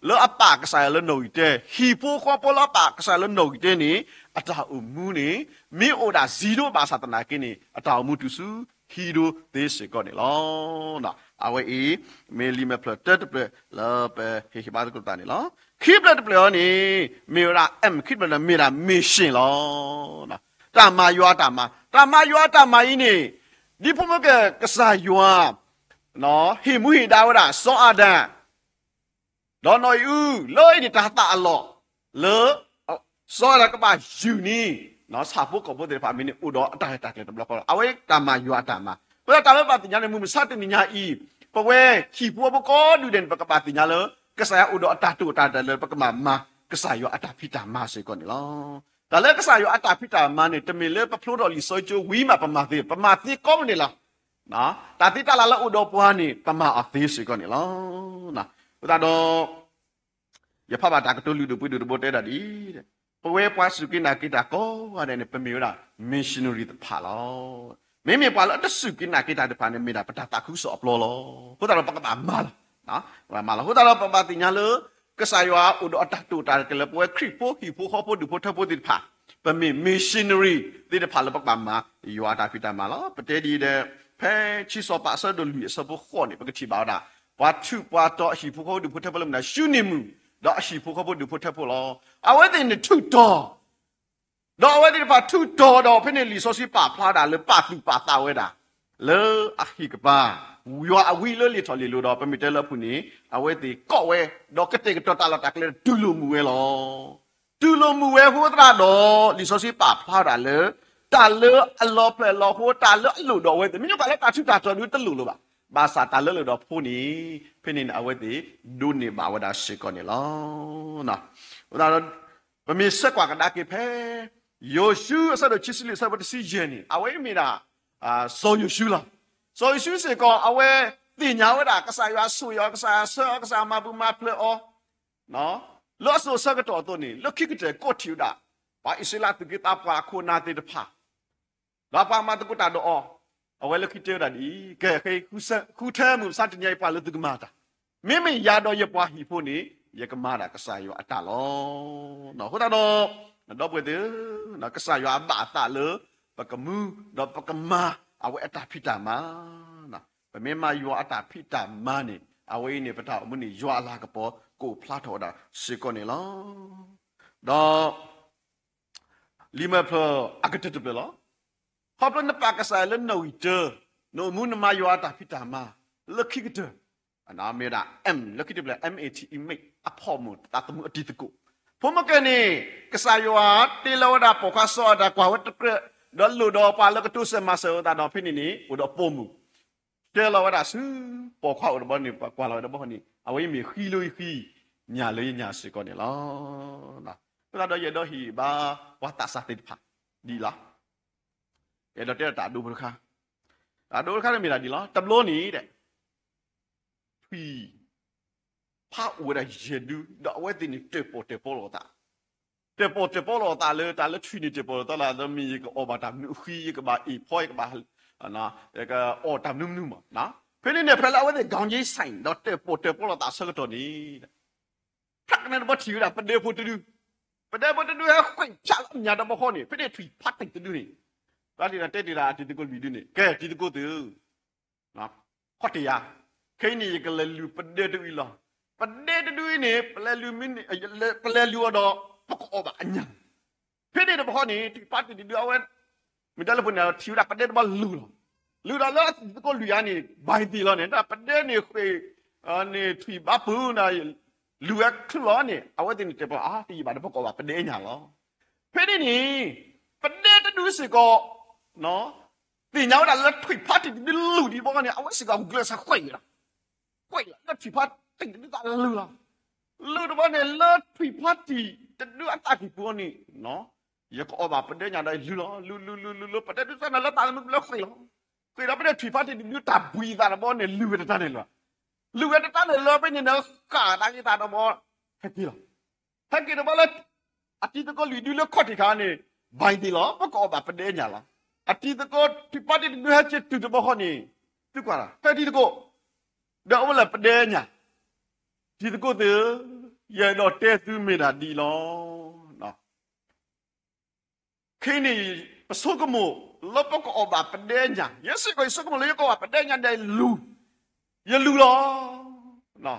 လၢအပာ်ကစၢ်ယွၤလၢနီၣ်ဂံၢ်တၢ, ဟံၣ်ဖိဃီဖိလၢအပာ်ကစၢ်ယွၤလၢနီၣ်ဂံၢ်တၢန့ၣ် အတၢ်အိၣ်မူန့ၣ် မ့ၢ်အိၣ်ဒၣ်စံးဒိၣ်ဘၣ်ဆၣ်သနာ်က့န့ၣ် အတၢ်အိၣ်မူတုၤဆူဟံးဒိၣ်သ့စ့ၢ်ကီးန့ၣ်လီၤ. အဝဲအံၤ မ့ၢ်လံာ်မဲာ်ဖျၢၣ်တၢတဖျၢၣ်လၢပဟ့ၣ်ဟ့ၣ်ဘါသကိးသးန့ၣ်လီၤ. ခံဖျၢၣ်တဖျၢၣ်အံၤန့ၣ် မ့ၢ်ဝဲဒၣ် M, ခံဖျၢၣ်န့ၣ်မ့ၢ်ဒၣ် mission လီၤ. တၢ်မၤယွၤအတၢ်မၤ, တၢ်မၤယွၤအတၢ်မၤအံၤန့ၣ် ဒ်ဖိမုၣ်ကစၢ်ယွၤ ဟ့ၣ်မူဟ့ၣ်ဒါဝဲဒၣ် စီၤအၤဒၣ် ဒီးနီၢ်အံၣ်အူ လၢအံၤန့ၣ်တၢ်သးအလီၢ် လၢ စီၤအၤဒၣ်ကဘၣ်ယူၢ်န့ၣ် ဆၣ်ဖိကီၢ်ဖိသ့ၣ်တဖၣ်မ့ၢ်န့ၣ် အိၣ်ဒီးအတၢ်ရဲၣ်တၢ်ကျဲၤတဘျီဃီလီၤ. အဝဲတၢ်မၤယွၤအတၢ်မၤ, အဃိသတးတၢ်လၢပဘၣ်သ့ၣ်ညါန့ၣ် မုၢ်မဆါတနံၤညါအံၤ ပဝဲဟံၣ်ဖိဃီဖိကိးဒူၣ်ဒဲးန့ၣ် ပကဘၣ်သ့ၣ်ညါလၢ ကစၢ်ယွၤအိၣ်ဒီးအတၢ်တိာ်တၢ်တာ်လၢပကဘၣ်မၤ ကစၢ်ယွၤအတၢ်ဖံးတၢ်မၤစ့ၢ်ကီးန့ၣ်လီၤ. တၢ်လၢကစၢ်ယွၤအတၢ်ဖံးတၢ်မၤန့ၣ် တမ့ၢ်လၢပဖျိထီၣ်လံာ်စီဆှံကၠိဝံၤမးပမၤသ့, ပမၤသ့ကိးမုၢ်နံၤလီၤ. တၢ်သ့တၢ်လၢ်လၢအိၣ်ဒီးပှၤန့ၣ် ပမၤအီၤသ့စ့ၢ်ကီးန့ၣ်လီၤ. အဃိသတးဒီး ယဖးဘၣ်တၢ်ကတိၤလုၢ်ဒိၣ်ပှ့ၤဒိၣ်တဘိတဲဒၣ်ဒ်အံၤ, ပဝဲပှၤစူၢ်က့ၤနာ်က့ၤတၢ်ကိးဂၤဒဲးန့ၣ် ပမ့ၢ်ဝဲဒၣ် missionary တဖၣ်လီၤ. မ့မ့ၢ်ပှၤလၢအတစူၢ်က့ၤနာ်က့ၤတၢ်တဖၣ်န့ၣ် မ့ၢ်ဒၣ်ပတၢ်သးခုကစီၣ်အပျီလီၤ. အဃိသတးဒီးပကဘၣ်မၤလီၤ. ပကဘၣ်မၤလီၤ. အဃိသတးဒီးပဘၣ်သ့ၣ်ညါလၢ ကစၢ်ယွၤအိၣ်ဒီးအတၢ်တိာ်တၢ်တာ်လၢပဝဲခရံာ်ဖိဟံၣ်ဖိဃီဖိဒူၣ်ဖိထၢဖိသ့ၣ်တဖၣ်, ပမ့ၢ် missionary သ့ၣ်တဖၣ်လၢပကဘၣ်မၤ ယွၤအတၢ်ဖံးတၢ်မၤလီၤ. ပတဲဒ်အံၤဒီး ဖဲခံစီၤပၤအဆၢဒိၣ်လွံၢ်အဆၢဖိဃိးန့ၣ် ပကထံၣ်ဘၣ်ဝဲဒၣ် ပှၤထုးပှၤတီၤအဟံၣ်ဖိဃီဖိဒူၣ်ဖိထၢဖိလၢမနုၤ ၡူနံၣ်မုၣ် ဒီးအဟံၣ်ဖိဃီဖိဒူၣ်ဖိထၢဖိလီၤ. အဝဲသ့ၣ်န့ၣ်ထုးတီၤ ဒီးအဝဲသ့ၣ်တဖၣ်ထုးတီၤဒီးဖဲန့ၣ်လံာ်စီဆှံပာ်ဖျါဒၣ်လၢပာ်သူၣ်ပာ်သးဝဲဒၣ် လၢအဟံၣ်ကပၤ ယွၤအဝံလၢလံာ်ထီၣ်လံာ်လီၤဒီး ပမ့ၢ်တဲလၢအပူၤန့ၣ် အဝဲသ့ၣ်ကိးဝဲ ဒီးကတဲာ်ကတီၤတၢ်လီၢ်တၢ်ကျဲတူၢ်လိာ်မုာ်ဝဲလီၤ. တူၢ်လိာ်မုာ်ဝဲအဃိသတးဒီး လံာ်စီဆှံပာ်ဖျါဒၣ်လၢ တၢ်လၢအလီၤဖျဲၣ်လီၤဃိ တၢ်လၢအလိၣ်ဒီးအဝဲသ့ၣ် မ့ၢ်ညီကီးလၢတၢ်ထူးတၢ်တီၤဒုတလိၣ်လၢၤဘၣ်. ဘၣ်ဆၣ်တၢ်လၢအလိၣ်ဒီးဖိန့ၣ် ဖဲန့ၣ်န့ၣ် အဝဲသ့ၣ်ဒိးန့ၢ်ဘၣ်ဝဲဒၣ်စ့ၢ်ကီးန့ၣ်လီၤ. အဃိသတးဒီး ပမ့ၢ်ဆၢကွၢ်ကဒါက့ၤဖဲ ယိၤၡူအဆၢဒိၣ်ခံဆံလွံၢ်အဆၢဖိတဆံယဲၢ်န့ၣ် အဝဲမ့ၢ်ဒၣ် စီၤယိၤၡူလီၤ. စီၤယိၤၡူစ့ၢ်ကီး အဝဲသ့ၣ်ညါဝဲဒၣ် ကစၢ်ယွၤဆိၣ်ဂ့ၤအီၤ, ကစၢ်ယွၤဆှၢအီၤ, ကစၢ်ယွၤမၤပူၤမၤဖျဲးအီၤ လၢအစိၤအဆၢကတီၢ်အသိးန့ၣ် လၢခံကတၢၢ်ကိးထံၣ်ဝဲဒၣ် ပှၤအံၣ်စရ့လးသူၣ်က့သးပှၢ်အခိၣ်အနၢ်သ့ၣ်တဖၣ် ဒီးပှၤမၤသကိးတၢ်ဒီးအီၤ, အဝဲလၢခံတဲဝဲဒၣ်ဒ်အံၤ, ကဲ ဃုထၢမုၢ်မဆါတနံၤအံၤ ပှၤလၢသုကမၤတၢ်, မ့မ့ၢ်ယၤဒီးယပှၤဟံၣ်ဖိန့ၣ် ယကမၤဒၣ်ကစၢ်ယွၤအတၢ်လီၤ. အဃိသတးဒီး ဒီပုၢ်ဝဲၢ်သ့ၣ်ဧၢ, ကစၢ်ယွၤအဘၣ်အသးလၢ ပကမူ ဒီးပကမၤ အဝဲအတၢ်ဖံးတၢ်မၤ ပမ့ၢ်မၤယွၤအတၢ်ဖံးတၢ်မၤန့ၣ် အဝဲအံၤန့ၣ် ပတၢ်အိၣ်မူန့ၣ် ယွၤအလၤကပီၤကအိၣ်ဖျါထီၣ်ဝဲဒၣ်စ့ၢ်ကီးန့ၣ်လီၤ. ဒီး လံာ်မဲာ်ဖျၢၣ်အကတၢၢ်တဖျၢၣ်လီၤ. ခီဖျိနပာ်ကစၢ်ယွၤလၢနီၣ်ဂံၢ်တၢ, နအိၣ်မူနမၤယွၤအတၢ်ဖံးတၢ်မၤ လၢခံကတၢၢ် မ့ၢ်ဝဲဒၣ် M လၢခံတဖျၢၣ် M A T E, မ့ၢ်အဖီၣ်မုၢ်သးသမူအတံၤသကိး, ဖိမုၣ်ကဲန့ၣ် ကစၢ်ယွၤတ့လီၤဝဲဒၣ်ပိာ်ခွါစီၤအၤဒၣ်ကွၢ်ဝဲတကြၢး, ဒီးလိၣ်ဒီးပှၤလၢကတိစၢၤမၤစၢၤအသးဒီးဖဲန့ၣ်န့ၣ် အိၣ်ဒီးပိာ်မုၣ် တဲလီၤဝဲဒၣ်ဆူပိာ်ခွါအိၣ်တဘီန့ၣ် ကွၢ်လီၤဝဲတဘီန့ၣ် အဝဲအံၤမ့ၢ်ဃံလၢယဃံ, ညၣ်လၢယညၣ်စ့ၢ်ကီးန့ၣ်လီၤ. အဃိသတးဒီးယအဲၣ်ဒိးဟ့ၣ်ဘါပှၤသးစၢ်သ့ၣ်တဖၣ် ဒ်အံၤလီၤ. ယအဲၣ်ဒိးတဲတၢ်ဒိဖိတခါ, တၢ်ဒိဖိတခါန့ၣ်မ့ၢ်ဒၣ်ဒ်အံၤလီၤ. တဘျီန့ၣ် ထွံၣ် ဖးအိၣ်ဝဲဒၣ်ယဲၢ်ဒု ဒီးအဝဲသ့ၣ်န့ၣ်တၢၣ်ပီၣ်တၢၣ်ပီလိာ်အသး, တၢၣ်ပီၣ်တၢၣ်ပီလိာ်အသးလၢတၢ်လၢထွံၣ်န့ၣ်တၢၣ်ပီၣ်လိာ်သးလၢ မ့ၢ်ယကအိၣ်ဘၣ်တၢ်မနုၤအဃံ, ယကဘၣ်အ့ၣ်ဖီ, ယကဘၣ် ယကအီၣ်တၢ်မနုၤမနုၤမး, ဖဲန့ၣ်န့ၣ် ဖဲလၢအဝဲသ့ၣ် ဂီၤက့ၤဆဲး ဒီးတၢၣ်ပီၣ်တၢၣ်ပီလိာ်သးအဆၢကတီၢ်န့ၣ် ဖျးကနဲတဘီထံၣ်ဝဲဒၣ် ပဒဲဖိတဒု, ပဒဲဖိတဒုဟဲဃ့ၢ်ဆးလၢအညၣ်တဘီဃီန့ၣ် ဖဲန့ၣ်ထွံၣ်ဖးတ့ၢ်တဒုန့ၣ်, ဘၣ်တ့ၢ်ဒီးတဲတ့ၢ်ဒီးအတံၤသကိးလွံၢ်ဒုန့ၣ် ကဲတံၤသကိးသ့ၣ်ဧၢ, ခီၣ်တ့ၢ်ယၤ, ခဲအံၤန့ၣ် ယကလဲၤလုၢ်ပဒဲတဒုအံၤလီၤ. ပဒဲတဒုအံၤန့ၣ် ပလဲၤလုၢ်မ့ၢ်န့ၣ်, ပလဲၤလုၢ်အီၤဒီး ပကအီၣ်ဘၣ်အညၣ်, ဖဲန့ၣ်တဘီဃီန့ၣ် ထွံၣ်ဖးတ့ၢ်တဒုအဝဲ မ့ၢ်တဲလၢဖိန့ၣ် ထံၣ်ဝဲဒၣ်ပဒဲတဘီလိၤလီၤ. လုၢ်ဒီးလၢအတံၤသကိးလွံၢ်ဂၤန့ၣ် ဘၣ်သ့ၣ်လီၤန့ၣ် တၢ်ပဒဲန့ၣ်ဃ့ၢ် န့ၣ်ထွံၣ်ဘါပူၤန့ၣ် လုၢ်ဝဲချုးလီၤန့ၣ် အဝဲသ့ၣ်န့ၣ်တဲပှၤ အါ တယံာ်ဘၣ်ဒီး ပကအီၣ်ဘၣ်ပဒဲညၣ်လီၤ. ဖဲန့ၣ်န့ၣ် ပဒဲတဒုစ့ၢ်ကီး သ့ၣ်ညါဝဲဒၣ်လၢထွံၣ်ဖါတံၢ်တဒုလုၢ်ဒံးဘၣ်န့ၣ် အဝဲစ့ၢ်ကီးဂုာ်ကျဲးစၢးဃ့ၢ်လီၤ ဃ့ၢ်လီၤလၢထွံၣ်ဖါတံၢ်တဒုသးလုၢ်လီၤ. လုၢ်တဘျီန့ၣ် လၢထွံၣ်ဖါတံၢ်တဒုအသးကံၢ်ပူၤန့ၣ် ယကအီၣ်ဘၣ်ပဒဲညၣ်ဒီးလုၢ်လီၤ လုၢ်လုၢ်လုၢ်လုၢ်လုၢ် ပဒဲဒုသးန့ၣ်လၢတၢ်မုၢ်ပျဲဃ့ၢ်လီၤ. ဃ့ၢ်ဒီးဖဲန့ၣ်ထွံၣ်ဖါတံၢ်တဒုတၢ်ဘှံးအသးတဘျီန့ၣ် လုၢ်ဝဲတတၢ်န့ၣ်လီၤ. လုၢ်ဝဲတတၢ်န့ၣ်လီၤ ဖဲန့ၣ်န့ၣ် ဃၣ်တၢ်ဂ့ၢ်သးတဘျီ ဟဲက့ၤလီၤ. ဟဲက့ၤတဘျီလၢ အတံၤသကိးလွံၢ်ဒုလၢခီၣ်ထံးခါန့ၣ် ဘၣ်သ့ၣ်လီၤ ပကအီၣ်ဘၣ်ပဒဲညၣ်လီၤ. အတံၤသကိးထွံၣ်ဖါတံၢ်တဒုဟဲက့ၤတုၤတဘျီဃီန့ၣ် သုကွၢ်လီၤ ဖဲတံၤသကိး ဒီးအိၣ်ဝဲလၢပဒဲညၣ် တံၤသကိးသ့ၣ်ဧၢ, ယအဲၣ်ဒိးတဲသုမ့ၢ်ဒၣ်ဒ်အံၤလီၤ. ခဲအံၤန့ၣ် ပဆိကမိၣ်လၢပကအီၣ်ဘၣ်ပဒဲညၣ်, ယဲစ့ၢ်ကီးယဆိကမိၣ်လၢယကအီၣ်ဘၣ်ပဒဲညၣ်ဒီးလူၤ, ယလူၤလီၤ.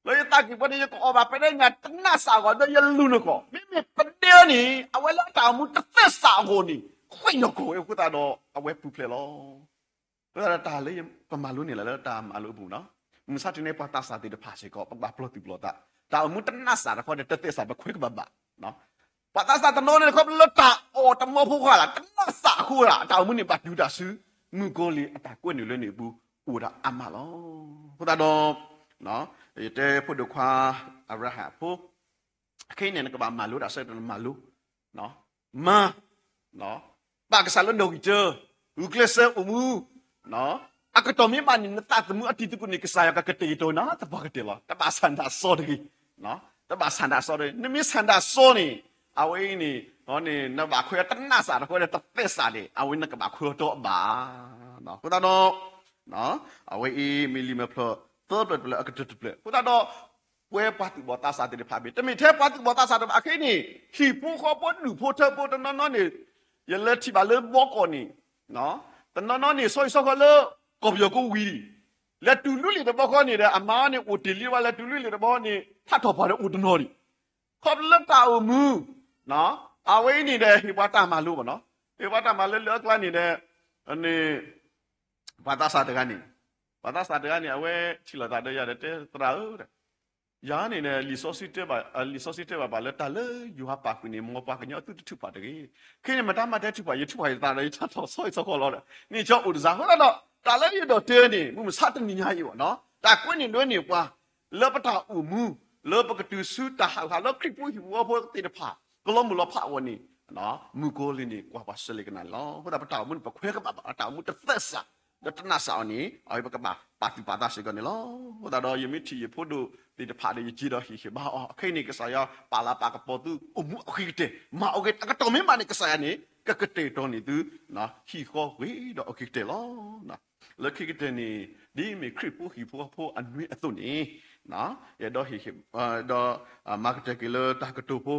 လၢယသးကံၢ်ပူၤန့ၣ် ယကအီၣ်ဘၣ်ပဒဲညၣ်တနးစးအဂီၢ် ဒီးယလူၤန့ၣ်ကီး, မ့မ့ၢ်ပဒဲန့ၣ် အဝဲလၢအတၢ်အိၣ်မူတသ့စးအဂီၢ်န့ၣ် ဃ့ၢ်နီၢ်ကီၢ်ဝဲအဃိသတးဒီး အဝဲပူၤဖျဲးလီၤ. အဃိသတးဒီးတၢ်လၢပမၤလိန့ၢ်လၢတၢ်မၤလိအပူၤနီၤ, မုၢ်မဆါတနံၤပှၤသးစၢ်သ့ၣ်တဖၣ်စ့ၢ်ကီး ပကဘၣ်ပျီသုးပျီသး, တၢ်အိၣ်မူတနးစးတခီန့ၣ် တသ့စးပခွဲးကဘၣ်ဘၣ်. ပှၤသးစၢ်တနီၤန့ၣ်တခီ လၢတၢ်အီၣ်တမီဖိဃာ်လၢ တနးစးအဃိ တၢ်အိၣ်မူန့ၣ်ဘၣ်တုၤတၢ်စု မုၣ်ကီၤလံၢ်အတၢ်ကွဲနုာ်လၢန့ၣ်အပူၤ အိၣ်ဒၣ်အါမးလီၤ. အဃိသတးဒီး ယတဲဖိဒိၣ်ခွါ အၤဘြၤဟၣ်ဖိ ခဲအံၤန့ၣ် နကဘၣ်မၤလိတၢ်ဆၢကတီၢ် နမၤလိ မၤ ပာ်ကစၢ်လၢနီၣ်ဂံၢ်တၢ, ဂုာ်ကျဲးစၢးအိၣ်မူ, အကတီၢ်မ့ၢ်ဘၣ်န့ၣ် နသးသမူအတံၤသကိးန့ၣ် ကစၢ်ယွၤကကတဲာ်ကတီၤနၤ သပှၢ်ကတၢၢ်လီၤ. တဘၣ်ဆၣ်နၢ်စီတဂ့ၤ, တဘၣ်ဆၣ်နၢ်စီတဂ့ၤ. နမ့ၢ်ဆၣ်နၢ်စီန့ၣ် အဝဲအံၤန့ၣ် နဘၣ်ခွဲးတနးစးတခီဒီး တသ့စးန့ၣ် အဝဲနကဘၣ်ခွဲးအီၤတီအဘၣ်. အဃိသတးဒီး အဝဲအံၤမ့ၢ်လံာ်မဲာ်ဖျၢၣ်သၢဖျၢၣ်တဖျၢၣ် အကတၢၢ်တဖျၢၣ်. အဃိသတးဒီး ပဝဲပှၤသူၣ်ဘီၣ်သးစၢ်သ့ၣ်တဖၣ်မ့ၢ် တမ့ၢ်ထဲပှၤသူၣ်ဘီၣ်သးစၢ်တဖၣ်အဃိန့ၣ် ဟံၣ်ဖိဃီဖိဒူၣ်ဖိထၢဖိတနီၤနီၤန့ၣ် ယလဲၤထံၣ်ဘၣ်လၢဘီကီၢ်န့ၣ် တနီၤနီၤန့ၣ် ဆီဟံၣ်ဆီဃီလၢ ကီၢ်ပယီၤကိးဝံၤ လဲၤတုၤလွံၢ်လံာ်တဘျီဃီန့ၣ်ဒီး အမါန့ၣ်အိၣ်တ့ၢ်လံဘၣ် လဲၤတုၤလွံၢ်လံာ်တဘျီန့ၣ် ထးထီၣ်ပှၤဒီးအိၣ်တနီၤဒံး. ခီဖျိလၢတၢ်အိၣ်မူ အဝဲအံၤန့ၣ်ဒီး ဟ့ၣ်ပှၤတၢ်မၤလိဘၣ်နီၤ, ဟ့ၣ်ပှၤတၢ်မၤလိလၢအကျါန့ၣ်ဒီး ပှၤသးစၢ်တဂၤန့ၣ်, ပှၤသးစၢ်တဂၤန့ၣ် အဝဲထံၣ်လိာ်သးဒီးယၤဒီးတဲ သရၣ်ဧၢ, ယၤန့ၣ် လံာ်စီဆှံတဲဘၣ် လံာ်စီဆှံတဲဘၣ်ပှၤလၢတၢ်လၢယွၤပာ်ကွံာ်န့ၣ် မ်ပှၤကညီအသုတထုးဖးတဂ့ၤ. ခဲအံၤန့ၣ် မတၤမၤတဲထုးဖး ယထုးဖးယသးဒီး ယထးထီၣ်ဆီဟံၣ်ဆီဃီလီၤဒီး န့ၣ်ကၠီအိၣ်တစှၤ. အဃိသတးဒီး တၢ်လၢယအဲၣ်ဒိးတဲန့ၣ် မုၢ်မဆါတနံၤညါအံၤဘၣ်နီၤ တၢ်ကွဲးန့ၢ်ဒွဲန့ၢ်ပှၤ လၢပတၢ်အိၣ်မူ လၢပကတုၤဆူတၢ်ဟးဂူာ်ဟးဂီၤလၢခရံာ်ဖိဟံၣ်ဖိဃီဖိသ့ၣ်တဖၣ် ကလီၤမုၢ်လီၤဖးအဂီၢ်န့ၣ် မုၣ်ကီၤလံၢ်န့ၣ် ကွၢ်ပှၤစၢၤလ့ၤကနၣ်န့ၣ်လီၤ. အဃိသတး ပတၢ်အိၣ်မူန့ၣ် ပခွဲးကဘၣ်ဘၣ် တၢ်အိၣ်မူတသ့စး ဒီးတနးစးအီၤန့ၣ် အဝဲပကဘၣ်ပာ်သူၣ်ပာ်သးစ့ၢ်ကီးန့ၣ်လီၤ. အဃိသတးဒီး ယမ့ၢ်ထံၣ်ယဖိဒိၣ်သ့ၣ်တဖၣ်ဒီး ယစံးဒီးဟ့ၣ်ဂံၢ်ဟ့ၣ်ဘါအီၤ အခဲအံၤန့ၣ် ကစၢ်ယွၤပာ်လၤပာ်ကပီၤသုအိၣ်မူအဂ့ၤကတၢၢ် မၤအီၤဂ့ၤ အကတီၢ်မ့ၢ်ဘၣ်န့ၣ် ကစၢ်ယွၤန့ၣ် ကကတဲာ်ကတီၤန့ၢ်သု ဟံၣ်ဃီဂ့ၤဒီးအဂ့ၤကတၢၢ်လီၤ. လၢခံကတၢၢ်န့ၣ် ဒ်မ့ၢ်ခရံာ်ဖိဟံၣ်ဖိဃီဖိအနွံအသိးန့ၣ် ယအဲၣ်ဒိးဟ့ၣ် ဒီး မၤကတၢၢ်က့ၤလၢတၢ်ကတိၤဖိ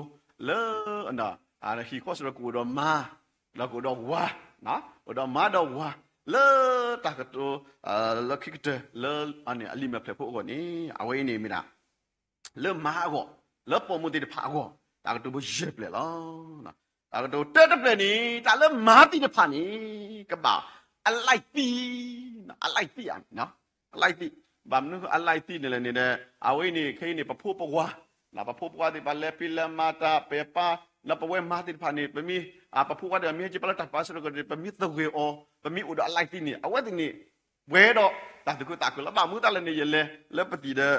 လၢ ဟံၣ်ဃီစ့ၢ်ကီးကအိၣ်ဒီးမါ ဒီးကအိၣ်ဒီးဝၤ, အိၣ်ဒီးမါဒီးဝၤ လၢတၢ်ကတိၤ လၢခံကတၢၢ် လၢအလံာ်မဲာ်ဖျၢၣ်ဖိအဂီၢ်န့ၣ် အဝဲအံၤန့ၣ်မ့ၢ်ဒၣ် လၢမါအဂီၢ် လၢပိာ်မုၣ်သ့ၣ်တဖၣ်အဂီၢ် တၢ်ကတိၤဖိယဲၢ်ဖျၢၣ်လီၤ. တၢ်ကတိၤတၢတဖျၢၣ်န့ၣ် တၢ်လၢမါသ့ၣ်တဖၣ်န့ၣ် ကဘၣ် အလၢၢ်သံ အလၢၢ်သံ အလၢၢ်သံ, ဘၣ်မနုၤအလၢၢ်သံန့ၣ်လဲၣ်န့ၣ်ဒီး အဝဲအံၤန့ၣ် ခဲအံၤန့ၣ် ပဖိပဝၤ ပဖိပဝၤသ့ၣ်တဖၣ်လဲၤဖံးလဲၤမၤတၢ်ပဲာ်ပၢ် လၢပဝဲမါသ့ၣ်တဖၣ်န့ၣ် ပမ့ၢ် ပဖိပဝၤသ့ၣ်တဖၣ်မ့ၢ်ဟဲက့ၤပာ်လၢတၢ်ပာ်စ့ၢ်ကီးန့ၣ် ပမ့ၢ်သဂၢၢ်အီၤ ပမ့ၢ်အိၣ်ဒီးအလၢၢ်သံန့ၣ် အဝဲသ့ၣ်န့ၣ် ပှဲၤဒီးတၢ်သူၣ်ခုသးခုလီၤ. ဘၣ်မနုၤတၢ်လဲၣ်န့ၣ် ယလဲၤလၢပသံၣ်ဒီး န့ၣ်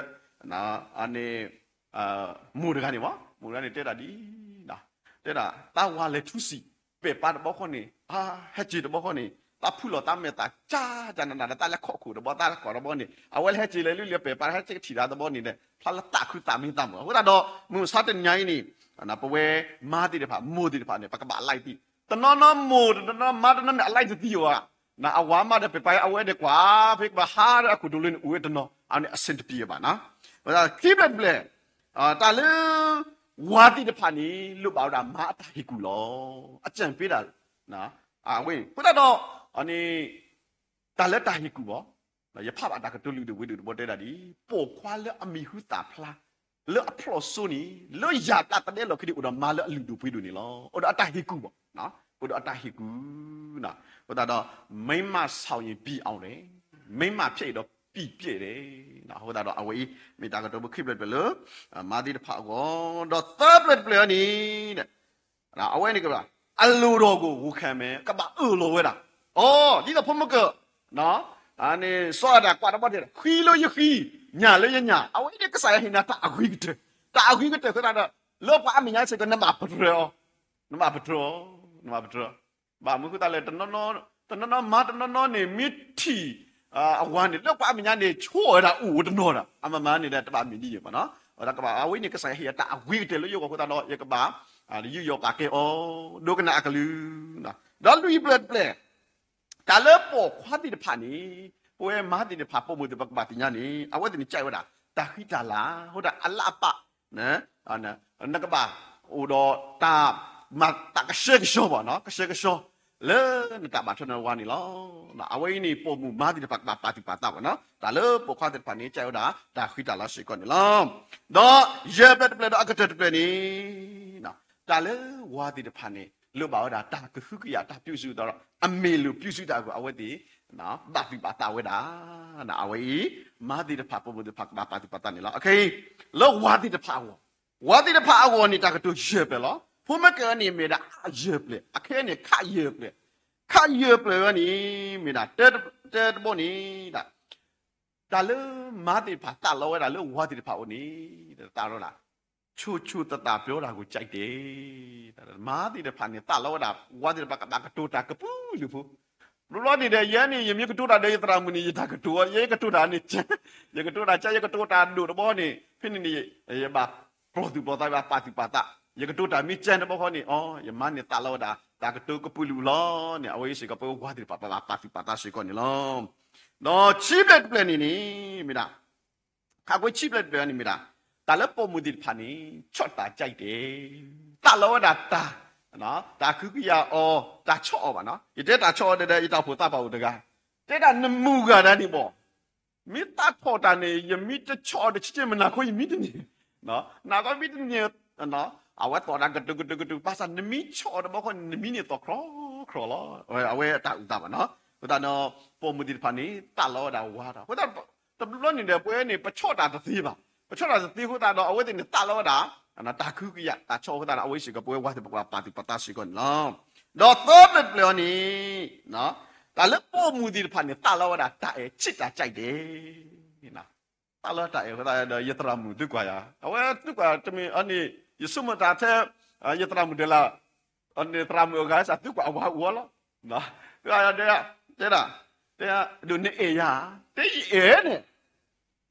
မိၢ်တဂၤန့ၣ်မး မိၢ်တဂၤန့ၣ်တဲဒၣ်ဒ် တဲဒၣ် သးဝၤလဲၤထူစံာ် ပဲာ်ပၢ်တဘျီဃီန့ၣ် အဟဲက့ၤတဘျီဃီန့ၣ် သးဖုလီၤသးမဲာ်သၣ်ကၢ်ကၢ်နးနးဒီး သးလဲၤခိးခိၣ်တဘျီ သးလဲၤခိးတဘျီန့ၣ် အဝဲလဲၤဟဲက့ၤလဲၤလၢလၢပဲာ်ပၢ် ဟဲက့ၤထံၣ်တၢ်တဘျီန့ၣ်ဒီး ဖျါလၢသးခုသးမံသးမုာ် အဃိသတးဒီး မုၢ်မဆါတနံၤညါအံၤန့ၣ် ပဝဲမါသ့ၣ်တဖၣ် မိၢ်သ့ၣ်တဖၣ်န့ၣ် ပကဘၣ်အလၢၢ်သံ တနီၤနီၤမိၢ် တနီၤနီၤမါတနီၤန့ၣ် အလၢၢ်တသံဘၣ် အဝၤမးဒီးပဲာ်ပၢ်အဝဲဒီးကွၢ် ဖဲကဘၣ်ဟးဒီးအခိၣ်ဒိၣ်လၢန့ၣ် အိၣ်ဝဲတနီၤ အဝဲန့ၣ်အဆင်တပြေဘၣ်နီၤ. ခံဖျၢၣ်တဖျၢၣ် တၢ်လၢ ဝၤသ့ၣ်တဖၣ်န့ၣ် လိၣ်ဘၣ်ဝဲဒၣ်မါအတၢ်ဟ့ၣ်ကူၣ်လီၤ. အကြံပေးတာ အဝဲ အဃိသတးဒီး န့ၣ် တၢ်လၢတၢ်ဟ့ၣ်ကူၣ်ဘၣ် ယဖးဘၣ်တၢ်ကတိၤလုၢ်ဒိၣ်ပှ့ၤဒိၣ်တဘီတဲဒၣ်ဒ် ပိာ်ခွါလၢအမံၤဟူသၣ်ဖျါ လၢအဖျိၣ်စိန့ၣ် လၢယၤတၢ်သဒၢလီၢ်ခံန့ၣ် အိၣ်ဒီးမါလၢအလုၢ်ဒိၣ်ပှ့ၤဒိၣ်န့ၣ်လီၤ. အိၣ်ဒီးအတၢ်ဟ့ၣ်ကူၣ်ဘၣ် အိၣ်ဒီးအတၢ်ဟ့ၣ်ကူၣ်, အဃိသတးဒီး မိန်းမဆောင်ရင်ပြီးအောင်တယ်, မိန်းမဖြစ်ရင်တော့ပြီးပြည့်တယ်, အဃိသတးဒီးအဝဲအံၤ မ့ၢ်တၢ်ကတိၤဖိခံဖျၢၣ်တဖျၢၣ်လၢ မါသ့ၣ်တဖၣ်အဂီၢ်, ဒီးသၢဖျၢၣ်တဖျၢၣ်န့ၣ် အဝဲန့ၣ်ကဘၣ် အလိုတော်ကို ဝန်ခံမယ်, ကဘၣ်အၢၣ်လီၤဝဲဒၣ်, အိ ဒ်သိးဖိမုၣ်ကၢၢ် န့ၣ် စီၤအၤဒၣ်ကွၢ်တဘီန့ၣ် ဃံလၢယဃံ, ညၣ်လၢယညၣ်, အဝဲန့ၣ်ကစၢ်ယွၤဟ့ၣ်နၤတၢ်အဂ့ၤကတၢၢ်, တၢ်အဂ့ၤကတၢၢ်အဃိသတးဒီး လၢပှၤအမဲာ်ညါစ့ၢ်ကီး နဘၣ်ပတြၢၤအီၤ, နဘၣ်ပတြၢၤအီၤ, နဘၣ်ပတြၢၤအီၤ, ဘၣ်မနုၤအဃိသတးလဲၣ်, တနီၤနီၤမါတနီၤနီၤန့ၣ် မ့ၢ်ထံၣ် အဝၤန့ၣ် လၢပှၤအမဲာ်ညါန့ၣ် ဆိၣ်ဝဲဒၣ်အိၣ်တနီၤဒီး အမၤမၤန့ၣ်ဒီး တဘၣ်မ့ၢ်ဒ်ယဲၢ်ဘၣ်နီၤ, အဝဲဒၣ်ကဘၣ် အဝဲန့ၣ်ကစၢ်ယွၤဟ့ၣ်အတၢ်အဂ့ၤကတၢၢ်လၢယဂီၢ်အဃိသတးဒီး ယကဘၣ် ယူးယီၣ်ပာ်ကဲအီၤ ဒိကနၣ်အကလုၢ်, ဒီးလွံၢ်ဖျၢၣ်တဖျၢၣ် တၢ်လၢပိာ်ခွါသ့ၣ်တဖၣ်န့ၣ် ပဝဲမါသ့ၣ်တဖၣ် ပိာ်မုၣ်သ့ၣ်တဖၣ် ပကဘၣ်သ့ၣ်ညါန့ၣ် အဝဲသ့ၣ်န့ၣ် ကဲဝဲဒၣ် တၢ်ဃံတၢ်လၤ အဃိသတးအလၢအပး နကဘၣ်အိၣ်ဒီးတၢ် မၤတၢ်ကဆှဲကဆှီဘၣ်နီၤ, ကဆှဲကဆှီ လၢနတၢ်ဘၣ်ထွဲနဝၤန့ၣ်လီၤ. အဝဲအံၤန့ၣ် ပိာ်မုၣ်မါသ့ၣ်တဖၣ် ကဘၣ်ပာ်သူၣ်ပာ်သးဘၣ်နီၤ, တၢ်လၢပိာ်ခွါသ့ၣ်တဖၣ်န့ၣ် ကဲဝဲဒၣ် တၢ်ဃံတၢ်လၤစ့ၢ်ကီးန့ၣ်လီၤ. ဒီးယဲၢ်ဖျၢၣ်တဖျၢၣ်ဒီးအကတၢၢ်တဖျၢၣ်န့ၣ် တၢ်လၢဝၤသ့ၣ်တဖၣ်န့ၣ် လိၣ်ဘၣ်ဝဲဒၣ် တၢ်ကဟုကယာ် တၢ်ပြုစုသးဒီး အမ့ၢ်လိၣ်ပြုစုတၢ်အဂီၢ် အဝဲသ့ၣ် ဘၣ်သူၣ်ဘၣ်သးဝဲဒၣ်, အဝဲအံၤ မါသ့ၣ်တဖၣ် ပိာ်မုၣ်သ့ၣ်တဖၣ် ကဘၣ်ပာ်သူၣ်ပာ်သးန့ၣ်လီၤ. အခဲအံၤ လၢဝၤသ့ၣ်တဖၣ်အဂီၢ်, ဝၤသ့ၣ်တဖၣ်အဂီၢ်န့ၣ် တၢ်ကတိၤယဲၢ်ဖျၢၣ်လီၤ. ဖိမ့ၢ်ကၢန့ၣ် မ့ၢ်ဒၣ်အယဲၢ်ဖျၢၣ်, အခဲအံၤန့ၣ် ခးယဲၢ်ဖျၢၣ်, ခးယဲၢ်ဖျၢၣ်ဝဲန့ၣ် မ့ၢ်ဒၣ် တဲတဘီန့ၣ် တၢ်လၢမါသ့ၣ်တဖၣ်သးလီဝဲဒၣ်လၢဝၤသ့ၣ်တဖၣ်အအိၣ်န့ၣ် သးလီဒၣ် ချိုချိုသးသးပြောတာကိုကြိုက်တယ်, မါသ့ၣ်တဖၣ်န့ၣ် သးလီဝဲဒၣ် ဝၤသ့ၣ်တဖၣ်ကဘၣ်ကတိၤတၢ်ကပုာ်လုာ်ဖိ, ဘျီဘျီန့ၣ်ဒီး ယဲန့ၣ် ယမ့ၢ်ကတိၤတၢ်ဒီးယသရၣ်မုၣ်န့ၣ် ယတၢ်ကတိၤ ယကတိၤတၢ်န့ၣ် ယကတိၤတၢ်ကဲ ယကတိၤတၢ်ဒိၣ်တဘီန့ၣ် ဖဲန့ၣ်န့ၣ် ယဘၣ်ပျီၢ်သူၣ်ပျီၢ်သး ယဘၣ်ပာ်သူၣ်ပာ်သး, ယကတိၤတၢ်မ့ၢ်ကဲတဘီဃီန့ၣ် အိ ယမါန့ၣ်သးလီဝဲဒၣ် တၢ်ကတိၤကပုာ်လုာ်လီၤန့ၣ် အဝဲအံၤစ့ၢ်ကီး ပဝဲဝၤသ့ၣ်တဖၣ် ပဘၣ်ပာ်သူၣ်ပာ်သးစ့ၢ်ကီးန့ၣ်လီၤ. ဒီးခံဖျၢၣ်တဖျၢၣ်န့ၣ်န့ၣ် မ့ၢ်ဒၣ် ခးကွ့ခံဖျၢၣ်တဖျၢၣ်န့ၣ်မ့ၢ်ဒၣ် တၢ်လၢပိာ်မုၣ်သ့ၣ်တဖၣ်န့ၣ် ဆီၣ်တၢ်ကဲတဲ, သးလီဝဲဒၣ်တၢ်, တၢ်ကဟုကယာ်အီၤ တၢ်ဆီၣ်အီၤဘၣ်နီၤ, ယတဲတၢ်ဆီၣ်အီၤဒီး ယတၢ်အိၣ်ဖှိၣ်သးပှၢ်အိၣ်တဂၤ, တဲဒၣ်နမုၢ်ဂၤဒၣ်န့ၣ်ဘီၣ်, မ့ၢ်သးထီၣ်တၢ်န့ၣ် ယမံတဆီၣ်အီၤဒီး ဆ့ဆ့မနၤခိၣ်ယမံတန့ၢ်, နၤကီမံတန့ၢ်, အဝဲသီၣ်တၢ်ကတုၤကတုၤကတုၤ ဘၣ်ဆၣ်နမံဆီၣ်အီၤတဘီဃီန့ၣ် နမံန့ၣ်သီၣ်ခြီခြီလီၤ, အဝဲအတၢ်အုၣ်သးဘၣ်နီၤ, အဃိသတးဒီး ပိာ်မုၣ်သ့ၣ်တဖၣ်န့ၣ် သးလီဝဲဒၣ်ဝၤဒီး အဃိသတး တဘျီဘျီန့ၣ်ဒီး ပဝဲန့ၣ် ပဆီၣ်တၢ်တသ့ဘၣ်, ပဆီၣ်တၢ်တသ့အဃိသတးဒီး အဝဲသ့ၣ်န့ၣ် သးလီဝဲဒၣ် တၢ်ကဟုကယာ် တၢ်ဆီၣ်အဃိသတးဒီး အဝဲအံၤစ့ၢ်ကီး ပဝဲဝၤသ့ၣ်တဖၣ် ပှၤပာ်သူၣ်ပာ်သးစ့ၢ်ကီးန့ၣ်လီၤ. ဒီးသၢဖျၢၣ်တဖျၢၣ်အံၤန့ၣ် တၢ်လၢပိာ်မုၣ်သ့ၣ်တဖၣ်န့ၣ် သးလီဝဲဒၣ် တၢ်အဲၣ်ဆံးတၢ်ကဲတဲ, သးလီတၢ်အဲၣ်အဃိသတးဒီး ယသရၣ်မုၣ်သံကွၢ်ယၤ, အဝဲသံကွၢ်တမ့ၢ်အန့ၣ် ယဆိကမိၣ်တၢ်ထဲ ယသရၣ်မုၣ်ဒဲးလၢ န့ၣ်သရၣ်မုၣ်အဂၤစ့ၢ် သံကွၢ်အဝၤအူအီၤလီၤ, တဲဒၣ် တဲဒၣ် တဲဒၣ် ဒိးနအဲၣ်ယၤ, တဲယအဲၣ်န့ၣ်,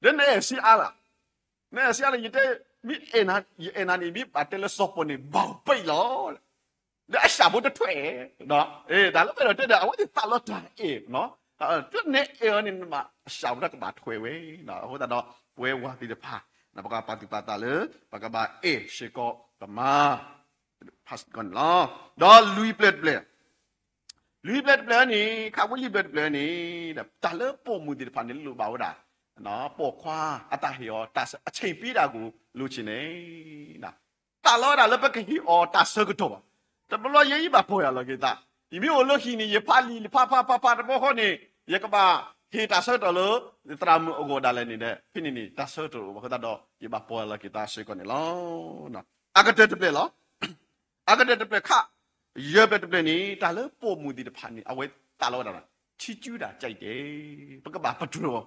ဒီးနအဲၣ်ဆံးအါလၢ်, နအဲၣ်ဆံးအါလၢ် ယတဲ မ့ၢ်အဲၣ်နၤ ယအဲၣ်နၤန့ၣ် မ့ၢ်ဘၣ်တဲလၢစီၤပီၣ်န့ၣ် ဘၣ်ပံးလီၤ, ဒီးအစၢ်ဖိတထွဲ, တၢ်လၢပအဲၣ်ဒိးတဲဒီး အဝဲသ့ၣ်သးလီတၢ်အဲၣ်, နအဲၣ်အီၤန့ၣ် နဘၣ်အစၢ်ဖိတၢ်ကဘၣ်ထွဲဝဲ, အဃိသတးဒီး ပဝဲဝၤသ့ၣ်တဖၣ် ပကပာ်သူၣ်ပာ်သးလၢ ပကဘၣ်အဲၣ်စ့ၢ်ကီးပမါ ဖးစ့ၢ်ကီးန့ၣ်လီၤ. ဒီးလွံၢ်ဖျၢၣ်တဖျၢၣ်, လွံၢ်ဖျၢၣ်တဖျၢၣ်န့ၣ် ခးဝံလံၢ်ဖျၢၣ်တဖျၢၣ်န့ၣ် တၢ်လၢပိာ်မုၣ်သ့ၣ်တဖၣ်န့ၣ် လိၣ်ဘၣ်ဝဲဒၣ် ပိာ်ခွါအတၢ်ဟ့ၣ်အီၤ တၢ်အဆ့ၣ်ပ့တၢ်ကလိၤလိၤဆ့ၣ်န့ၣ် သးလီဝဲဒၣ်လၢပကဟ့ၣ်အီၤတၢ်ဆၢကတီၢ်ဘၣ်. တဘျီယဲအံၤဘၣ်ပီၢ်ယၤလီၤက့ၤသး, ယမ့ၢ်အိၣ်လၢဟံၣ်န့ၣ် ယဖးလံာ်ဖးဖးဖးဖးတဘီဃီန့ၣ် ယကဘၣ်ဟ့ၣ်တၢ်ဆၢကတီၢ်လၢ ယသရၣ်မုၣ်အဂီၢ်ဒၣ်လဲာ်န့ၣ်ဒီး ဖဲန့ၣ်န့ၣ် တၢ်ဆၢကတီၢ်တအိၣ်ဘၣ်အဃိသတးဒီး ယဘၣ်ပီၢ်ယၤလီၤက့ၤသးစ့ၢ်ကီးန့ၣ်လီၤ. အကတၢၢ်တဖျၢၣ်လီၤ. အကတၢၢ်တဖျၢၣ်ခး ယဲၢ်ဖျၢၣ်တဖျၢၣ်န့ၣ် တၢ်လၢပိာ်မုၣ်သ့ၣ်တဖၣ်န့ၣ် အဝဲသးလီဝဲဒၣ် ထံကၠူတၢ်ကဲတဲ, ပကဘၣ်ပတြၢၤ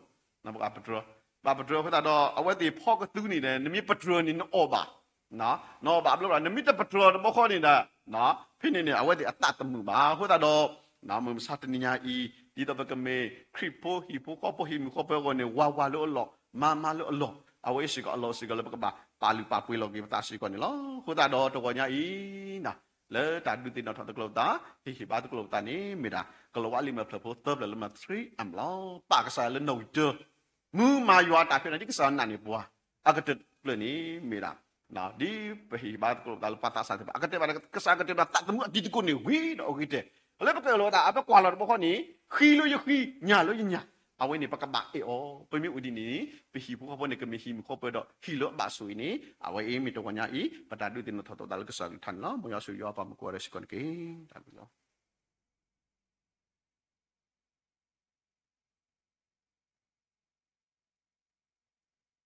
အီၤ, ပကဘၣ်ပတြၢၤ, ဘၣ်ပတြၢၤအဃိသတးဒီး အဝဲသ့ၣ်ဖီကသူန့ၣ်ဒီး နမ့ၢ်ပတြၢၤန့ၣ် နအီၣ်ဘၣ်, နအီၣ်ဘၣ်ဘျီဘၣ် နမ့ၢ်တပတြၢၤတဘီဃီန့ၣ်ဒီး ဖဲန့ၣ်န့ၣ် အဝဲသ့ၣ်အသးတမုာ်ဘၣ်. အဃိသတးဒီး မုၢ်မဆါတနံၤညါအံၤ ဒ်သိးပကမ့ၢ်ခရံာ်ဖိ ဟံၣ်ဖိဃီဖိ ဟံၣ်မုၣ်ဃီဖိအဂီၢ်န့ၣ် ဝၤဝၤလၢအလီၢ် မါမါလၢအလီၢ်, အဝဲအံၤစ့ၢ်ကီးအလီၢ်စ့ၢ်ကီးလၢပကဘၣ်ပာ်လုၢ်ပာ်ပှ့ၤလီၤက့ၤပသးစ့ၢ်ကီးန့ၣ်လီၤ. အဃိသတးဒီးတဂီၤညါအံၤ လၢတၢ်ဒုးသ့ၣ်နီၣ်ထီၣ်သကိးပသး ဟ့ၣ်ဟ့ၣ်ဘါသကိးပသးန့ၣ် မ့ၢ်ဒၣ် ကလံးဝါလံာ်မဲာ်ဖျၢၣ်ဖိသၢဖျၢၣ်လၢမၤသံအမျးလီၤ. ပာ်ကစၢ်ယွၤလၢနီၣ်ဂံၢ်တၢ, မုၢ်မၤယွၤအတၢ်ဖံးန့ၣ် ဒ်ကစၢ်ယွၤနာ်န့ၢ်ပှၤ, အကတၢၢ်တဖျၢၣ်န့ၣ်မ့ၢ်ဒၣ် ဒ်ပဟ့ၣ်ဟ့ၣ်ဘါသကိးပသးလၢပှၤသးစၢ်သ့ၣ်တဖၣ် အကတၢၢ်ဘၣ် ကစၢ်ကတၢၢ်ဘၣ်သးသမူအတံၤသကိးန့ၣ် ဂ့ၤဒီးအဂ့ၤတဲာ်, လၢပကအိၣ်လီၤသး အပကွၢ်လီၤတဘျီဃီန့ၣ် ဃံလၢယဃံ ညၣ်လၢယညၣ် အဝဲန့ၣ် ပကဘၣ်အဲၣ်အီၤ. ပမ့ၢ်အိၣ်ဒ်န့ၣ်န့ၣ် ပဟံၣ်ဖိဃီဖိန့ၣ် ကမ့ၢ်ဟံၣ်မုၣ်ဃီပၢၤဒီး ဟံၣ်လၢအဘၣ်ဆိၣ်ဂ့ၤန့ၣ် အဝဲအံၤမ့ၢ်တဂီၤညါအံၤ ပတၢ်ဒုးသ့ၣ်နီၣ်ထီၣ်သီသးလၢကစၢ်အကလုၢ်ကထါန့ၣ်လီၤ. မ်ယွၤဆိၣ်ဂ့ၤယွၤပှၤမုၣ်ကီၤဒီးစ့ၢ်ကီးန့ၣ်တက့ၢ်. တၢ်ဘျုးလီၤ.